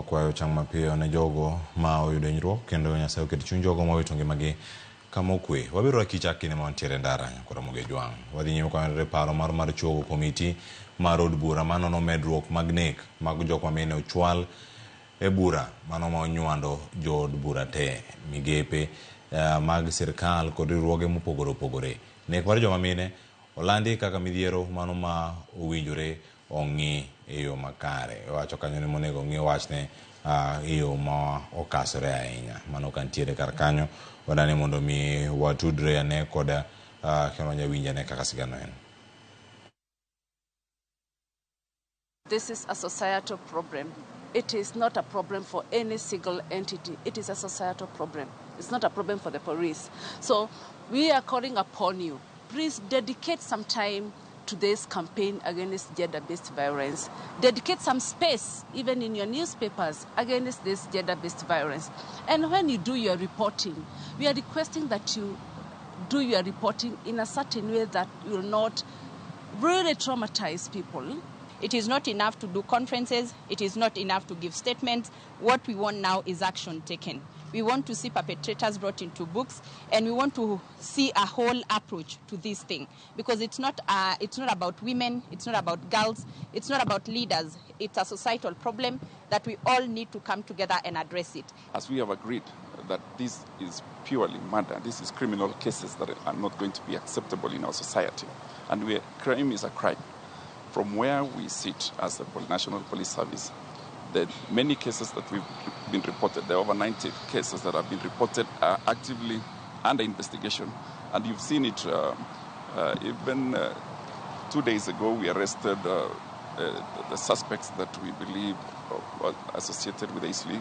Wakwayo chang mapiyo ne jogo ma oyudo hinyruok kendo Nyasaye oket chuny jogo ma owito ngimagi kama okwe. Wabiro rakicha kinde ma wantiere ndara nyakora Moge Jwang'. Wadhi nyime kwa paro mar chuogo komiti mar od bura manono medruok mag nek mag jok ma mine ochwal e bura mano ma onywando jood bura te migepe mag sirkal kod riwruoge mopogore opogore. Nek mar joma mine olandi kaka midhiero mano ma owinjore ong'i e yo makare. Iwacho kanyo ni monego ong'i wachne e yo ma okasore ahinya. Mano kantiere kar kanyo, wadani mondo mi watudre ane kod kendo wanyawinj ane kaka sigana en. This is a societal problem. It is not a problem for any single entity. It is a societal problem. It's not a problem for the police. So we are calling upon you. Please dedicate some time to this campaign against gender-based violence. Dedicate some space, even in your newspapers, against this gender-based violence. And when you do your reporting, we are requesting that you do your reporting in a certain way that will not really traumatize people. It is not enough to do conferences. It is not enough to give statements. What we want now is action taken. We want to see perpetrators brought into books, and we want to see a whole approach to this thing, because it's not about women, it's not about girls, it's not about leaders. It's a societal problem that we all need to come together and address it. As we have agreed that this is purely murder, this is criminal cases that are not going to be acceptable in our society. And crime is a crime. From where we sit as the National Police Service, the many cases that we've been reported, there are over 90 cases that have been reported, are actively under investigation. And you've seen it even 2 days ago, we arrested the suspects that we believe were associated with the Eastleigh